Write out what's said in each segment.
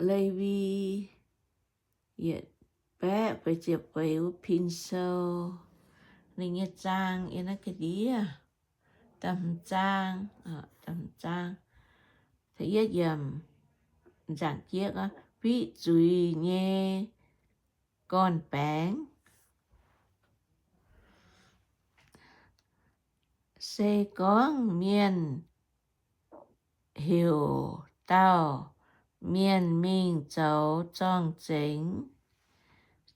Lewi yietc baeqv feix ziepc feix wuov pin sou, ninh nyei zaang yiem naaiv ga'ndiev, da'hmz zaang, da'hmz zaang, da'yietv yiemc, nzaangc jieqv, fiqv zuiz nyei gorn-baengx. Se gorngv mienh heuc dauh mienh mingh zoux zorng-zengx,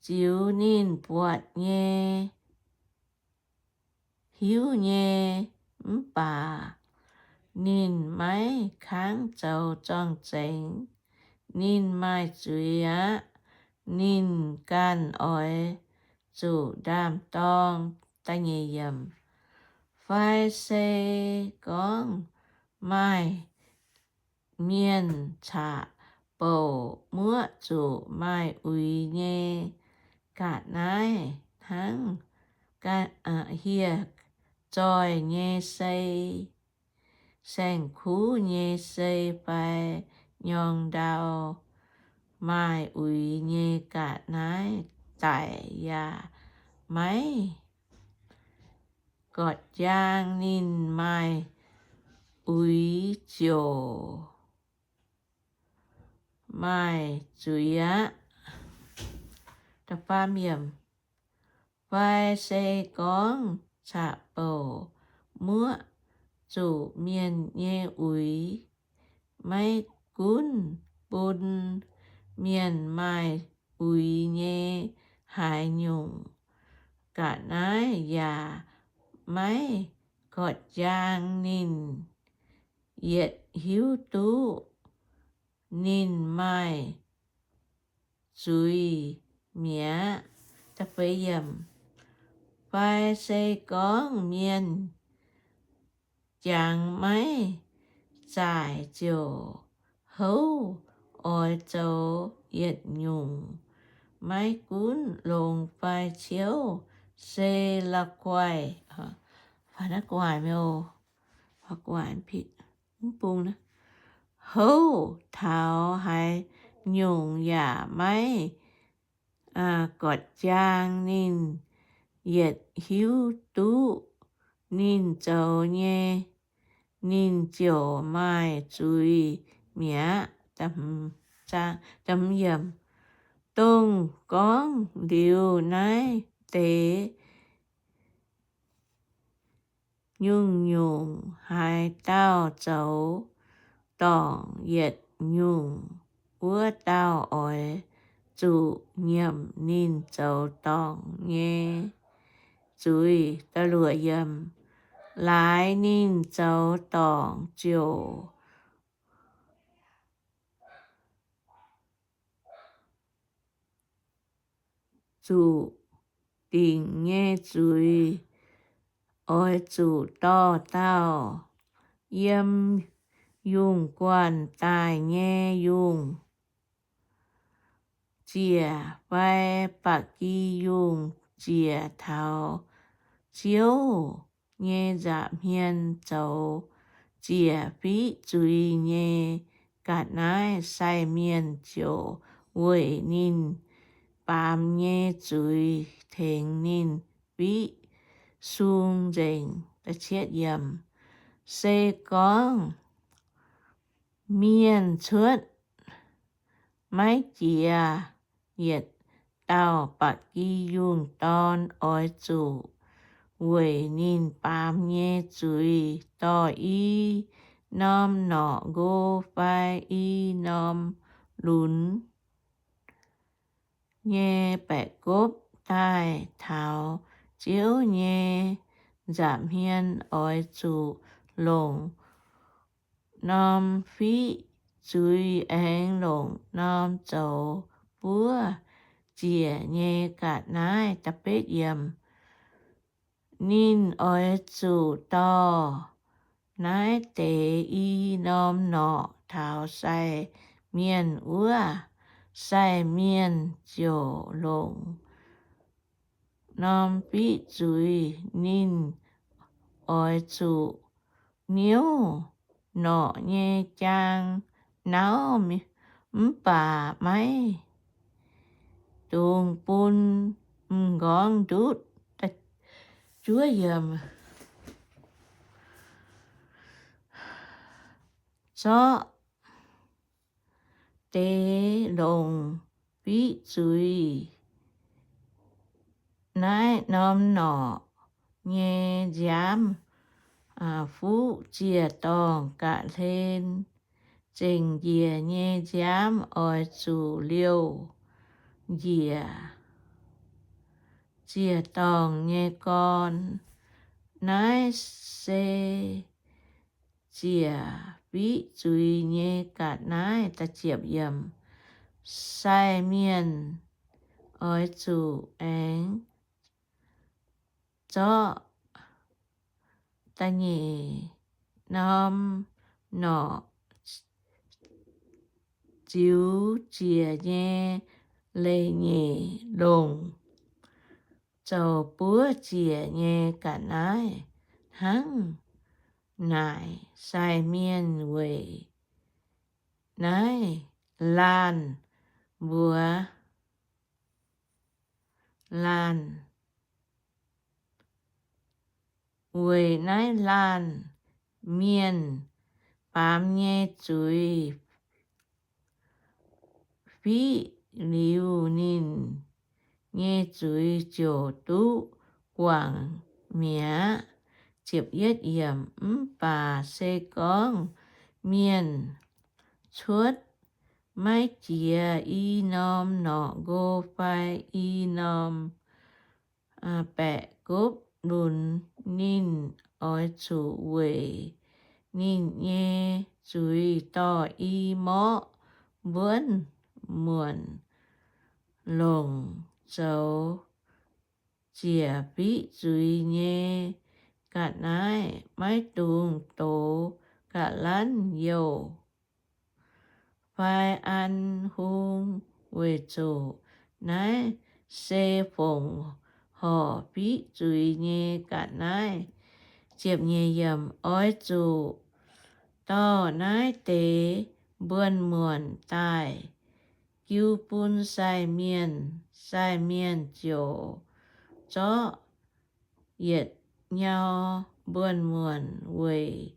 ziux ninh buatc nyei, hiuv nyei, mv baac ninh maiv kangv zoux zorng-zengx, ninh maaih zuiz aqv. Ninh ganh oix zuqc ndaam-dorng. Fai se gorngv maaih mienh caqv-bouc muoqv zuqc maaih uix nyei ga'naaiv hnangv hieh zoih nyei sei, saeng-kuv nyei sei fai nyorng ndau, maaih uix nyei ga'naaiv daic yaac maiv gorqv-jaang, ninh maaih uix ziouc maaih zuiz aqv. Fai se gorngv caqv-bouc muoqv zuqc mienh nyei uix, maiv gunv bun mienh maaih uix nyei haaix nyungc ga'naaiv yaac maiv gorqv-jaang, ninh yietc hiuv duqv ninh maaih zuiz mi'aqv. Fai se gorngv mienh jangx maiv zaaic ziouc houv oix zoux yietc nyungc, maiv gunv longx fai ciouv, se la'guaih, houv taux haaix nyungc yaac maiv gorqv-jaang, ninh yietc hiuv duqv ninh zoux nyei, ninh ziouc maaih zuiz mi'aqv. Dongh gorngv liuz naaiv deix nyungc-nyungc, haaix dauh zoux dorngc yietc nyungc, wuov dauh oix zuqc nyiemc ninh zoux dorngc nyei zuiz. Laaix ninh zoux dorngc ziouc zuqc dingc nyei zuiz. Oix zuqc dorh dauh yiem yungh guanh daaih nyei yungh ziec fai ba'gi yungh ziec taux Ziouv nyei nza'hmien zoux ziec fiqv zuiz nyei ga'naaiv. Sai mienh ziouc weic ninh baamz nyei zuiz tengx ninh fiqv sung nzengc. Se gorngv mienh cuotv maiv jiex yietc dauh ba'gi yungh dorn, oix zuqc weic ninh baamz nyei zuiz dorh i norm norqc nqo fai i norm lunx nyei baeqc gopv daaih taux Ziouv nyei nza'hmien. Oix zuqc longc norm fiqv zuiz aengx longc norm zoux buov ziec nyei ga'naaiv. Ninh oix zuqc dorh naaiv deix i norm norqc taux sai mienh wuov. Sai mienh ziouc longc norm fiqv zuiz. Ninh oix zuqc niouv norqc nyei jaang nauv mv baac maiv dungx bun m'nqorngv ndutv. Juov yiemc, zorqv deix longc fiqv zuiz naaiv norm norqc nyei nziaamv fuqv ziec-dorngh ga'hlen. Zengc njiec nyei nziaamv oix zuqc liouh njiec ziec-dorngh nyei gorn. Naaiv se ziec fiqv zuiz nyei ga'naaiv. Sai mienh oix zuqc aengx zorqv da'nyeic norm norqc ziux ziec nyei leiz-nyeic longc zoux buov ziec nyei ga'naaiv. Hnangv naaic sai mienh weic naaiv laanh mbuox laanh, weic naaiv laanh mienh baamz nyei zuiz fiqv liuz, ninh nyei zuiz ziouc duqv guangc mi'aqv. Mv baac se gorngv mienh cuotv maiv jiex i norm norqc nqo fai i norm baeqc gopv lunx, ninh oix zuqc weic ninh nyei zuiz dorh i morqv mbuonv muonc longc zoux ziec fiqv zuiz nyei ga'naaiv. Maiv dungx dox ga'lanv youh fai an hung, weic zuqc naaiv se fongc horc fiqv zuiz nyei ga'naaiv. Oix zuqc dorh naaiv deix mbuonv muonc daaih jiu bun sai mienh. Sai mienh ziouc zorqv yietc nyau mbuonv muonc weic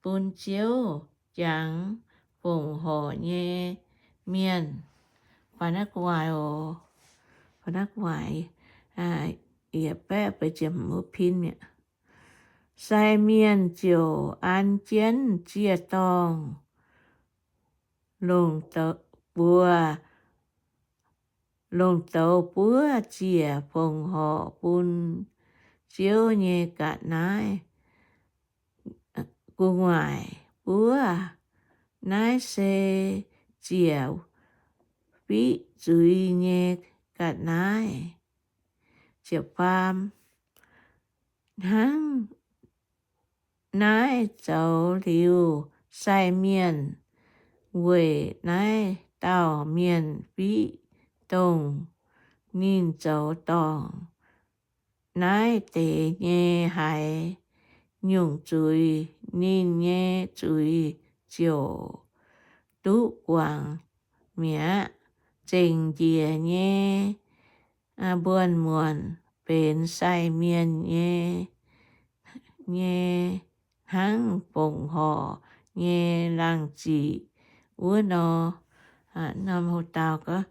bun Ziouv jangx fongc horc nyei mienh. Sai mienh ziouc an jienv ziec-dorngh longc buo, longc douz buov ziec fongc horc bun Ziouv nyei ga'naaiv. Gu'nguaaic buov, naaiv se ziec fiqv zuiz nyei ga'naaiv. Hnangv naaiv zoux liuz, sai mienh weic naaiv dauh mienh fiqv dongh ninh zoux dorngc naaiv deix nyei haaix nyungc zuiz, ninh nyei zuiz ziouc duqv guangc mi'aqv. Zengc njiec nyei mbuonv muonc benx sai mienh nyei, nyei hnangv fongc horc nyei laangh ziqc wuov nor. Norm hoc-dauh gorngv,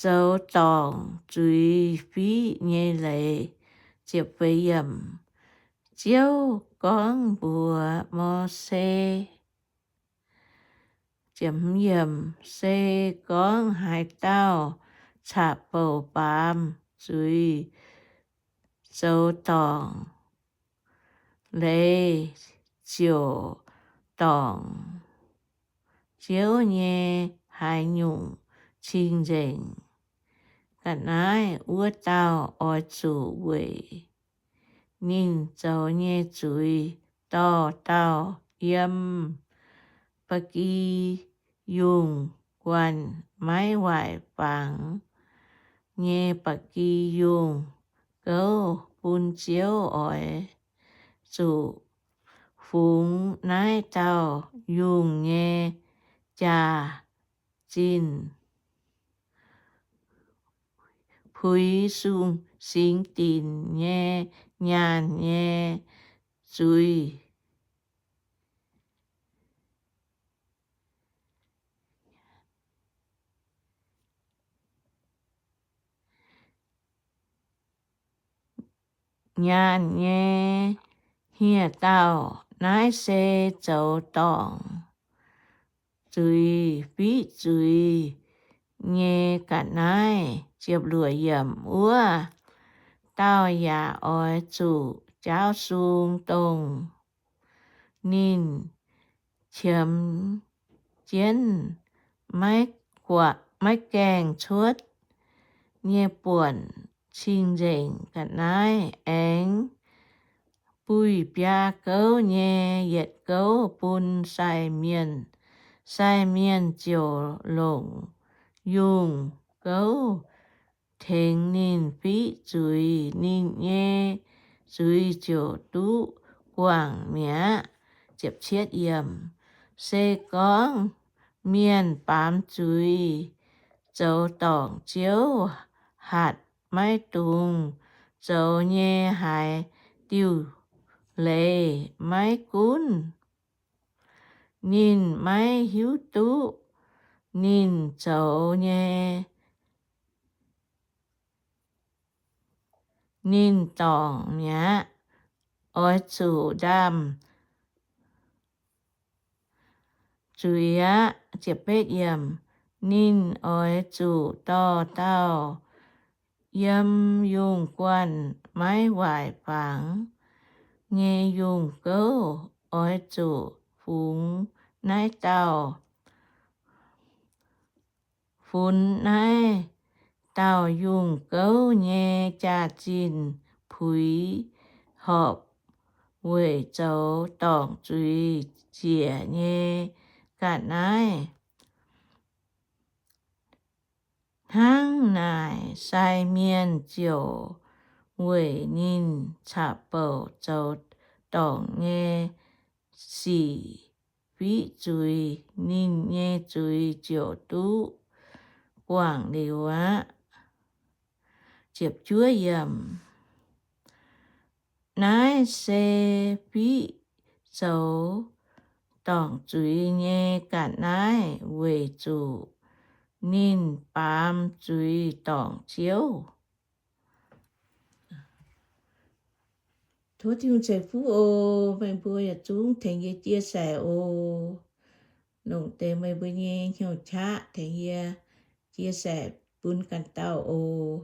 zoux dorngc zuiz fiqv nyei leiz. Ziouv gorngv mbuox Mose, se gorngv haaix dauh caqv-bouc baamz zuiz zoux dorngc leiz ziouc dorngc Ziouv nyei haaix nyungc cing-nzengc ga'naaiv, wuov dauh oix zuqc weic ninh zoux nyei zuiz dorh dauh yiem ba'gi yungh guanh maiv waaic fangx nyei ba'gi yungh gouv bun Ziouv. Oix zuqc fungx naaiv dauh yungh nyei jaa zinh, puix sung-, singx dinc nyei nyaanh nyei zuiz. Nyaanh nyei hniev-daauh. Naaiv se zoux dorngc zuiz, fiqv zuiz nyei ga'naaiv. Wuov dauh yaac oix zuqc jaauv sung, dongh ninh qiemx jienv maiv gaengh cuotv nyei buonc cing-nzengc ga'naaiv, aengx buih biaa gouv nyei yietc gouv bun sai mienh. Sai mienh ziouc longc yungh gouv tengx ninh fiqv zuiz. Ninh nyei zuiz ziouc duqv guangc mi'aqv. Se gorngv mienh baamz zuiz zoux dorngc ziouv hatc maiv dungx zoux nyei haaix diuh leiz maiv gunv ninh maiv hiuv duqv ninh zoux nyei, ninh dorngc mi'aqv. Oix zuqc ndaam zuiz aqv. Ninh oix zuqc dorh dauh yiem yungh guanh maiv waaic fangx nyei yungh gouv. Oix zuqc fungx naaiv dauh, funx naaiv dauh yungh gouv nyei jaax-zinh puix horpc weic zoux dorngc zuiz ziec nyei ga'naaiv. Hnangv naaic sai mienh ziouc weic ninh caqv-bouc zoux dorngc nyei sic fiqv zuiz. Ninh nyei zuiz ziouc duqv guangc liuz aqv. Naaiv se fiqv zoux dorngc zuiz nyei ga'naaiv weic zuqc ninh baamz zuiz dorngc Ziouv. Tov Tin-Hungh ceix fuqv oc. Meih mbuo yietc zungv tengx yie chia sẻ oc. Longc deix meih mbuo nyei hnyouv qaqv tengx yie chia sẻ bun ganh dauh oc.